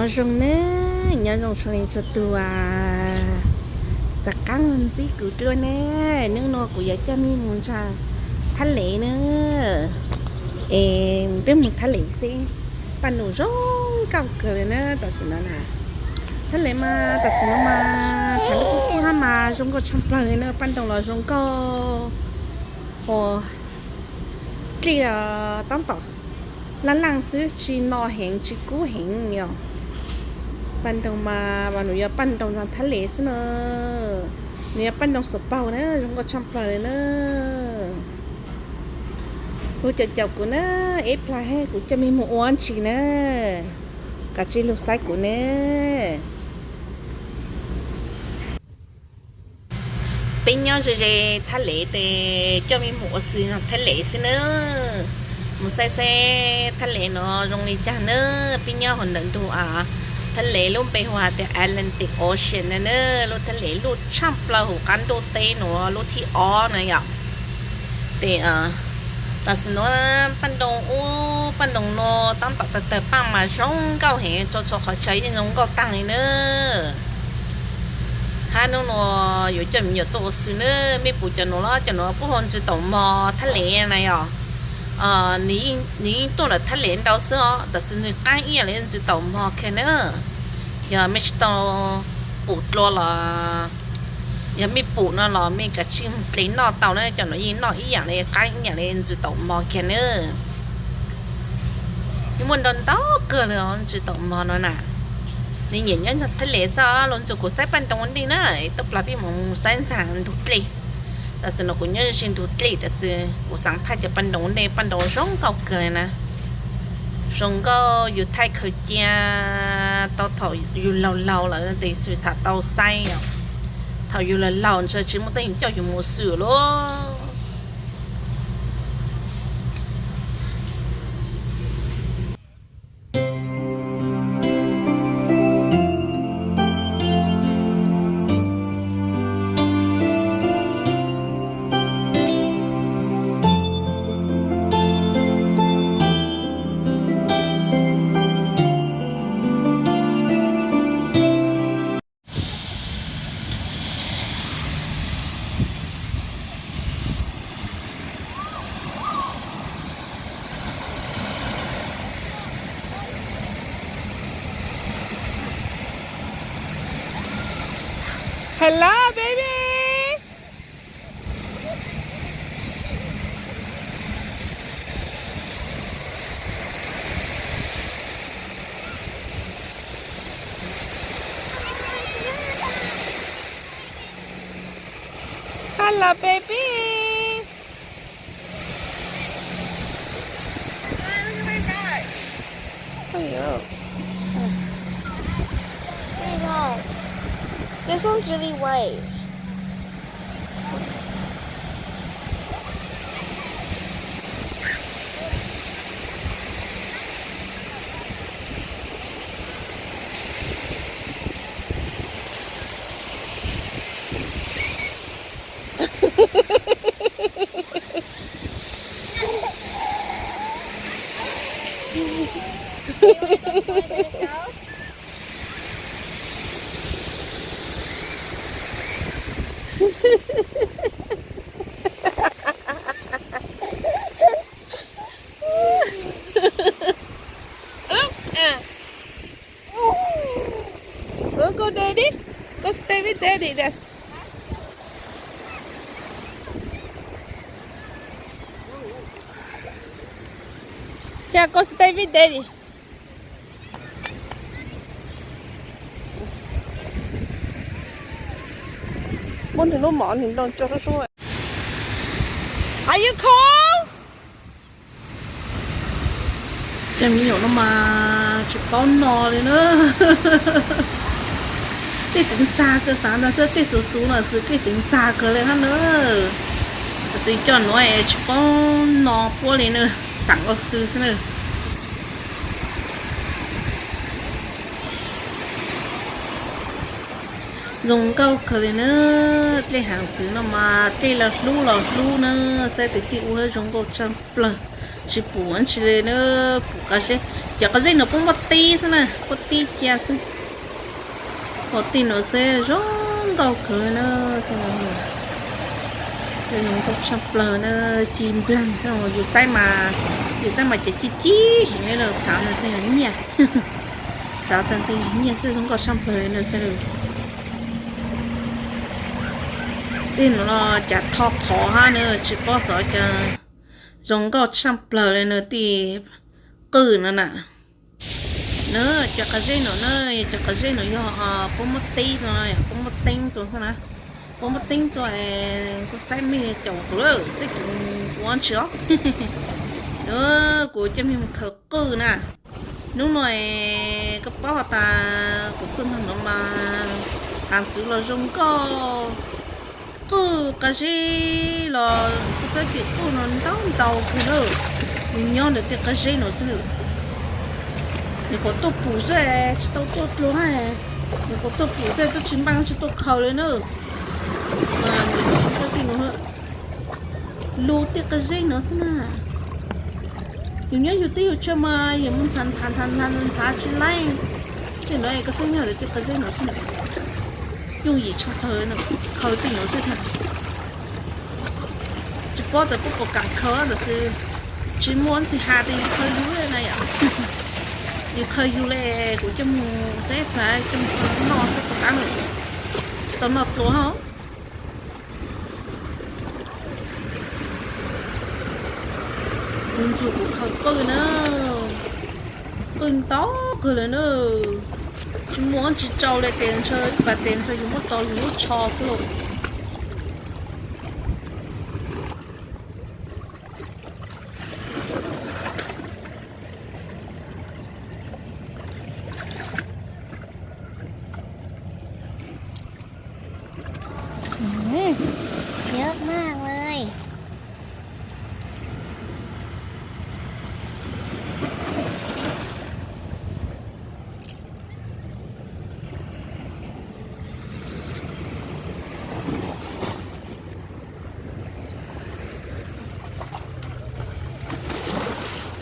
Nyob zoo nawb, nyob zoo txhua leej txhua tus. Txav qaab ntxib kuv dlua nawb, hnub no kuv yuav coj mej mus ntsaag Thab Lev nawb. Es peb mus Thab Lev xwb, paj ntoos zoo nkauj kawg li na tam sim no na. Thab Lev mas tam sim no mas thaum lub kub kub hab mas zoo nkauj tshaj plawg li na, paj ntoos los zoo nkauj, ua dlej tab tom laj laj xwb, tsis no heev tsis kub heev yom. Paj ntoos mas mas nws yog paj ntoos ntawm Thab Lev xwb na, nws yog paj ntoos xuv paug na, zoo nkauj tshaj plawg li na. Lug caum caum kuv na, ib plag hab kuv coj mej mus ua ntsis na, kav tsij lug saib kuv na. Peb nyob ze ze Thab Lev tes coj mej mus ua xwm Thab Lev xwb nawb. Mus saib saib Thab Lev no zoo li cas nawb. Peb nyob hauv ntawm ntug Thab Lev lub npe hu hais tias Atlantic Ocean na, lub Thab Lev luj tshaj plaws hauv qab ntuj teb nuav lub thib ob na yom. Tes tam sim nuav paj ntoos ub paj ntoos no tab tom tawg tawg paj mas zoo nkauj heev, txhua txhua qhov chaw yeej zoo nkauj taag li nawb. Hab nub nua yuav coj me nyuam tuaj ua xwm nawb, mej pum cov nuav los, cov nuav puab hu ua ntsis taum mog Thab Lev na yom. Nws yeej tuaj ntawm Thab Lev ntau xwb os, tam sim nws qaab ib yam li ntsis taum mog kiag nawb. Yog mej tsis tau pum dlua los, yog mej pum no los mej kav tsij mus dle noj tau na, cov nuav yeej noj ib yam li qaab ib yam li ntsis taum mog kiag nawb. Yeej muaj ntau ntau kawg li os ntsis taum mog no na. Nws nyiam nyob Thab Lev xwb, lug ntxuag kuv saib paj ntoos ua ntej na, tub plag peb mam mus saib ntxag ntug dlej. Tam sim no kuv nyob ze ntug dlej tab sis kuv xaav thaij cov paj ntoos ua ntej, paj ntoos zoo nkauj kawg li na. Zoo nkauj yus thaij khaws cia tau thaum yus laug laug lawm tes yus xav tau saib os. Thaum yus laug laug ntshe tsis muaj teeb meem coj yus mus ua xwm lauj. Hello, baby. Hello, baby. Hey, guys. This one's really white. Go daddy, go stay with daddy there. Yeah, go stay with daddy. Muab nws lub mov nws nrog tso sub sub. Are you cold? Cov me nyuam no mas tsis paub no li na. Dlej txeev txag kawg, xav ntag xwb, dlej xuv xuv no xwb dlej txeev txag kawg li hab na. Tab sis cov nuav tsis paub no puab li na, xav nkaus xwb xwb na. Zoo nkauj kawg li na, dlej hav txwv no mas dlej los hlub los hlub na, saib tes tij ua zoo nkauj tshaj plaws, tsis pum ntsis li na, pum qab zeb, cov qab zeb no poob pob tib xwb na, pob tib cia xwb. Pob tib no xwb zoo nkauj kawg li na, zoo nkauj tshaj plaws na, ci npleeg xwb, yus saib mas, yus saib mas ces ci ci heev li, xav tas ntshe yog nyiaj, xav tas ntshe yog nyiaj xwb, zoo nkauj tshaj plaws li na xwb. Tej no cas tho qhov hab na, tsis paub xyov cas zoo nkauj tshaj plaws li na, tej qwj no na. Na, cov qab zeb no na, cov qab zeb no yog poob muab teeb rua, poob muab teeb rua xwb na. Poob muab teeb rua, kuv saib mej caum kuv lawm, saib kuv ua tsi os. Na, kuv coj mej mus khaws qwj na. Hnub no koj paub has tas kuv tuaj nkaag nuav mas hav txwv los zoo nkauj, qwj qab zeb los kuv saib tej qwj no ntau ntau kawg na. Nws nyob ntawm tej qab zeb no xwb na. Nyuam qhuav tuaj pum xwb, tsis tau tuaj dlua hab. Nyuam qhuav tuaj pum xwb, twb tsis npaaj tsis tuaj khaws li na. Saib tej no, lug tej qab zeb no xwb na. Yus nyob yus teb yus chaw mas yus mus ntxhav ntxhav ntxhav ntxhav ntxhav tsis laib. Tej no koj xub nyob ntawm tej qab zeb no xwb na. Yooj yim tshaj plaws, khaws tej no xwb tag. Tsis paub tas puab puas kam khaws tab sis tsis muaj twg has tas yus khaws yus na yom. Yus khaws yus le, kuv coj mus xwb, coj mus khaws noj xwb puas qab na. Tsis tau noj dlua hab. Kuv ntsuj kuv khaws qwj na, qwj ntau kawg li na. Tsis muaj tsis tsau le tes ntshe ib pas tes ntshe yus muab tso yus lub tsho xwb lauj. Hm, เยอะมากเลย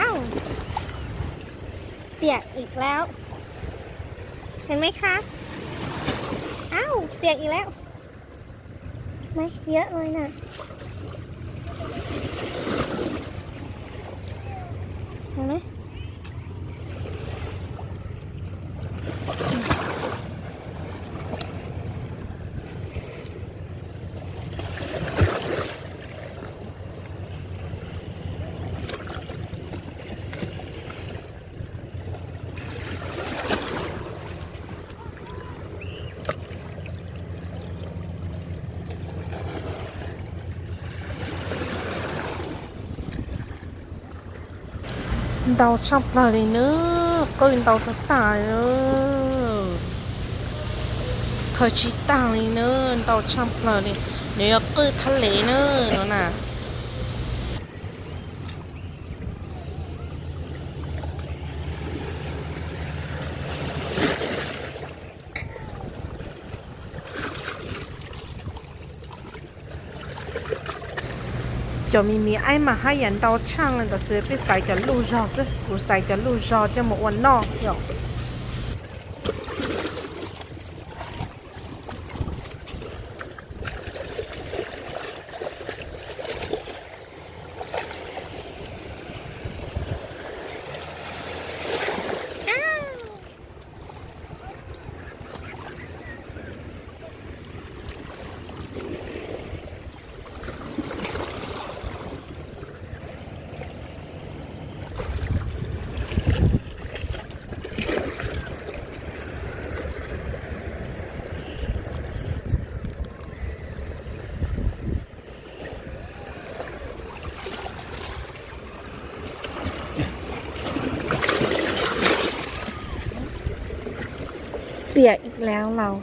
อ้าว เปียกอีกแล้ว เห็นไหมคะ อ้าว เปียกอีกแล้ว ไหม เยอะเลยน่ะ เห็นไหม Ntau tshaj plawg li nawb, qwj ntau tag tag li nawb. Khaws tsis tag li nawb, ntau tshaj plawg li. Nws yog qwj thab lev nawb no na. Cov me me aib mas haj yam ntau tshaj li ntawd xwb, peb xaiv cov luj zog xwb, kuv xaiv cov luj zog coj mus ua noj yom. Piam ib leeg lauj.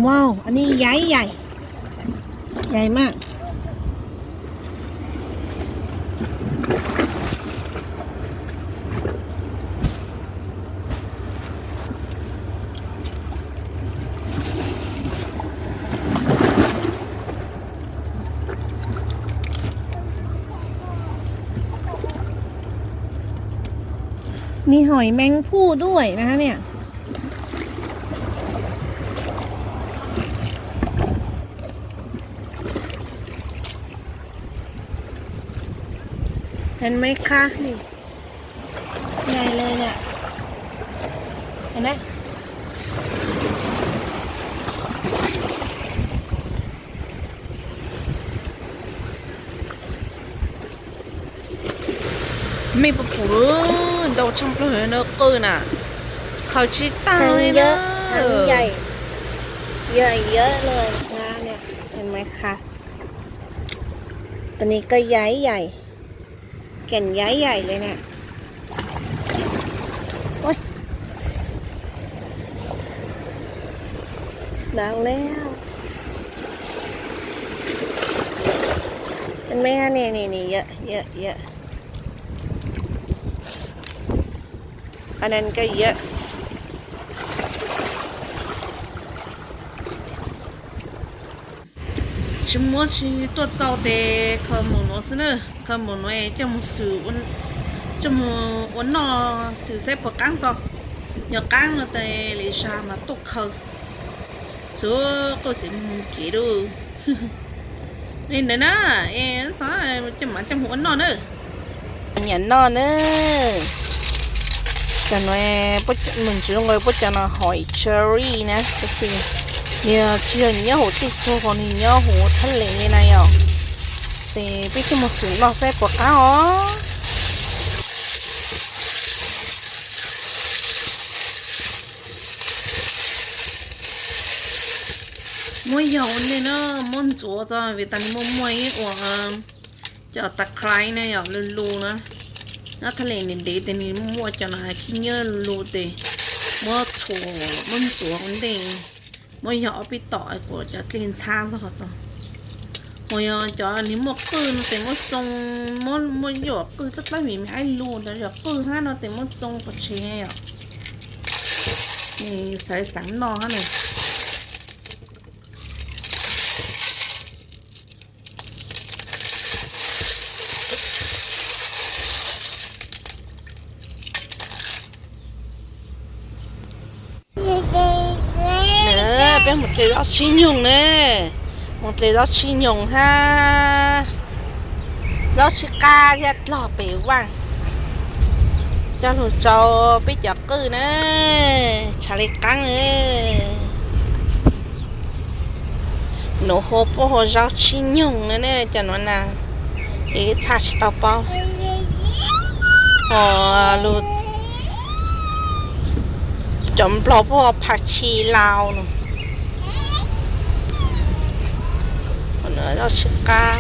Wow,อันนี้ใหญ่ใหญ่ ใหญ่มาก มีหอยแมงภู่ด้วยนะฮะเนี่ย เห็นไหมคะ นี่ ใหญ่เลยเนี่ย เห็นไหม Mej puas pum, ntau tshaj plaws no qwj na, khaws tsis tag li na. ทั้งเยอะ ทั้งใหญ่ เยอะๆเลยนะเนี่ย เห็นไหมคะ ตัวนี้ก็ใหญ่ใหญ่ แก่นใหญ่ใหญ่เลยเนี่ย โอ๊ย หนาวแล้ว เห็นไหมคะ นี่นี่นี่ เยอะเยอะเยอะ อันนั้นก็เยอะ Tsis muab tsis tuaj txaus tes khaws npaum nuav xwb na, khaws npaum nuav coj mus xwm, coj mus ua noj xwm saib puas qaab txog. Yog qaab no tes lwm zag mas tuaj khaws. Xwb qwj tseem mus kev lawm. Li ntawd na, es txog coj mam coj mus ua noj na. Nyam noj na. Cov no, nws tsis zoo nkaus puab cov no hais cherry na, tab sis nws tsis yog nyob hauv tej txog, nws nyob hauv thaj les na yom. Ces peb coj mus xwm noj saib puas qab os. Muab yog ua ntej na, muab ntxuav tso, vim tas nws muaj muaj ib ua cov tav khlais na yom, lug lug na. Nyob thaj les ntev ntev tes nws muaj muaj cov no khib nyiab lug lug tes muab txhuam, muab ntxuav ua ntej, muab yog ob peb tom kuas cov dlej ntxhab txog tso. Ho yog cov nws muaj qwj no tes muab tsoo, muab, muab yog qwj tab tab vim me aib lug ntawd yog qwj hab no tes muab tsoo pov tseg yom. Nws xav li xav noj hab na. Peb mus dle zaub tsi nyoog na, mus dle zaub tsi nyoog hab zaub tsi qab thiab dlog pem vaaj coj lug rau peb cov qwj na, tshav li qaab na. Nuav hu puab hu zaub tsi nyoog na, cov nuav na, es txhaj tsis tau paub. Ho lug cov nplog puab hu phav tshi laus no, zaub tsi qab.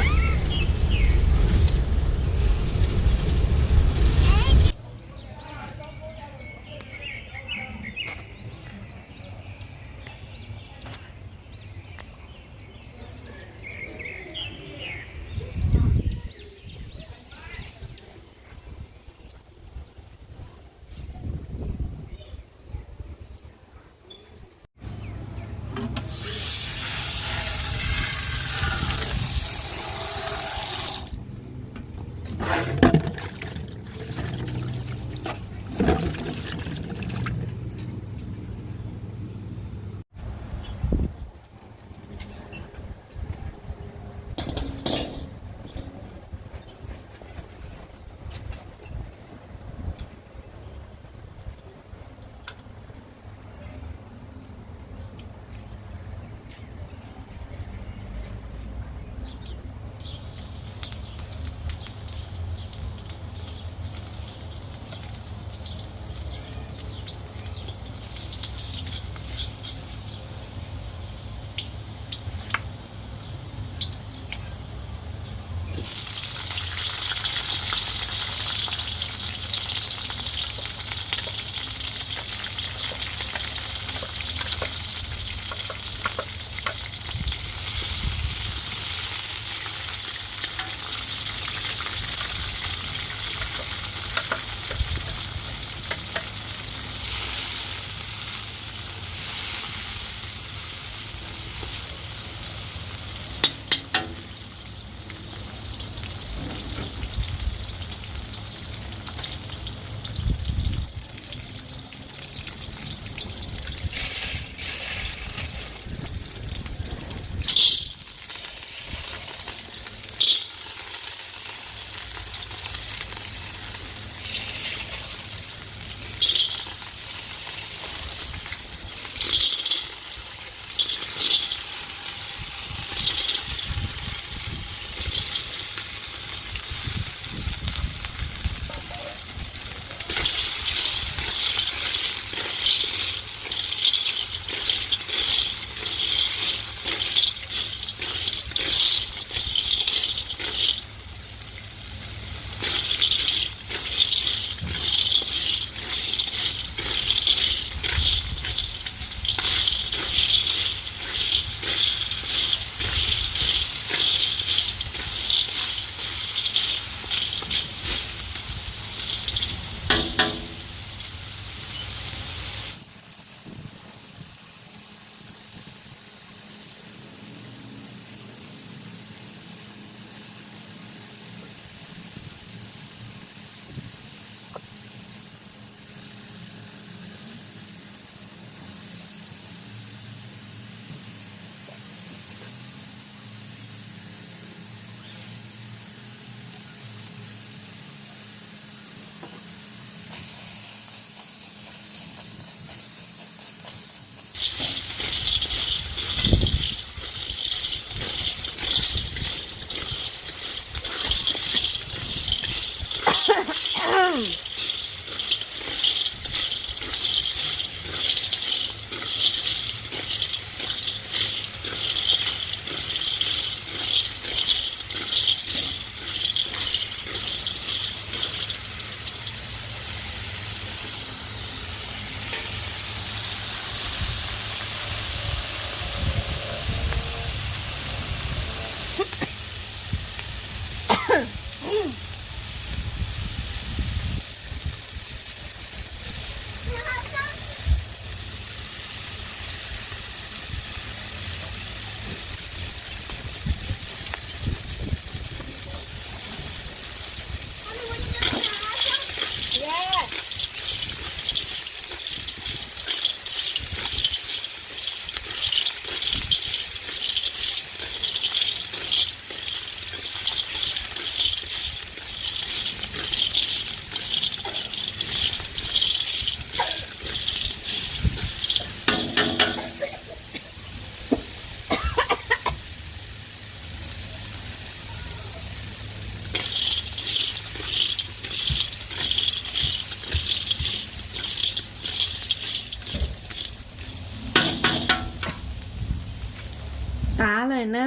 Tav lawm na,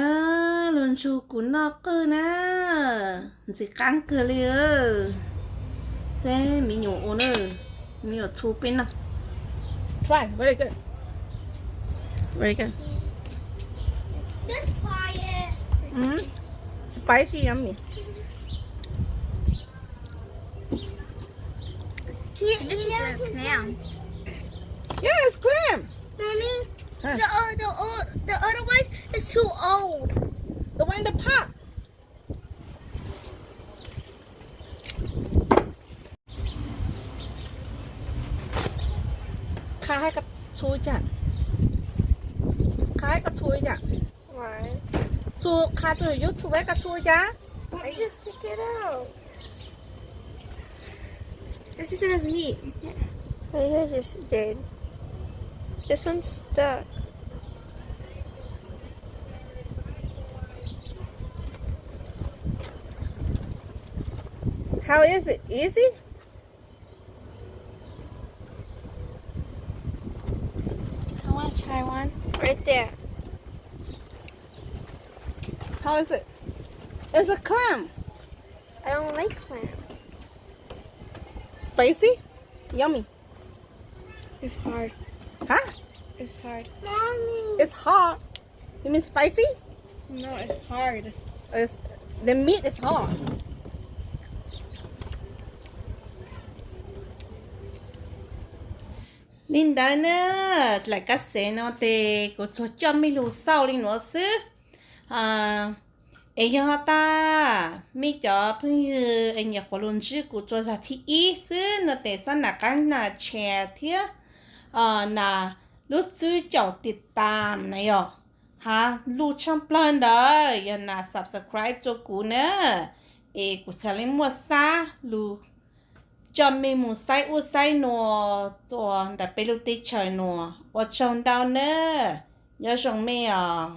lus ntsug kuv noj qwj na, ntxim qab kawg li. Seb me nyuam ua na, me nyuam txhu peb noj. Try, very good. Very good. Just try it. Mm. Spicy, yummy. Can't eat it. This is a clam. Yeah, it's clam. Mommy, huh? The, uh, the, old, the other ones is too old. The one in the pot. Qha hais koj txhu cas? Qha hais koj txhu cas? Txhu qha txhu YouTube hais koj txhu cas? I just took it out. This is his meat. Right here, just dead. This one's stuck. How is it? Easy? I want to try one. Right there. How is it? It's a clam. I don't like clam. Spicy? Yummy. It's hard. Huh? It's hard. Mommy. It's hard. You mean spicy? No, it's hard. It's, the meat is hard. Li ntawd na, lawm kab xev no ces kuv tsuas coj mej lug xauj li nuav xwb. Es yog tas mej cov phooj ywg es nyiam quav lus ntsib kuv tsuas zag thib ib xwb no ces xob nam qab nam tshare thiab nam lub tswb caum tiv tam na yog, ha, lub tshaaj plawg ntawd yog nam subscribe rua kuv na, es kuv txhad le muaj xab lug coj mej moog saib ub saib nuav txuas ntawm peb lub teb chaws nuav. Ua tsaug ntau na, nyob zoo mej os.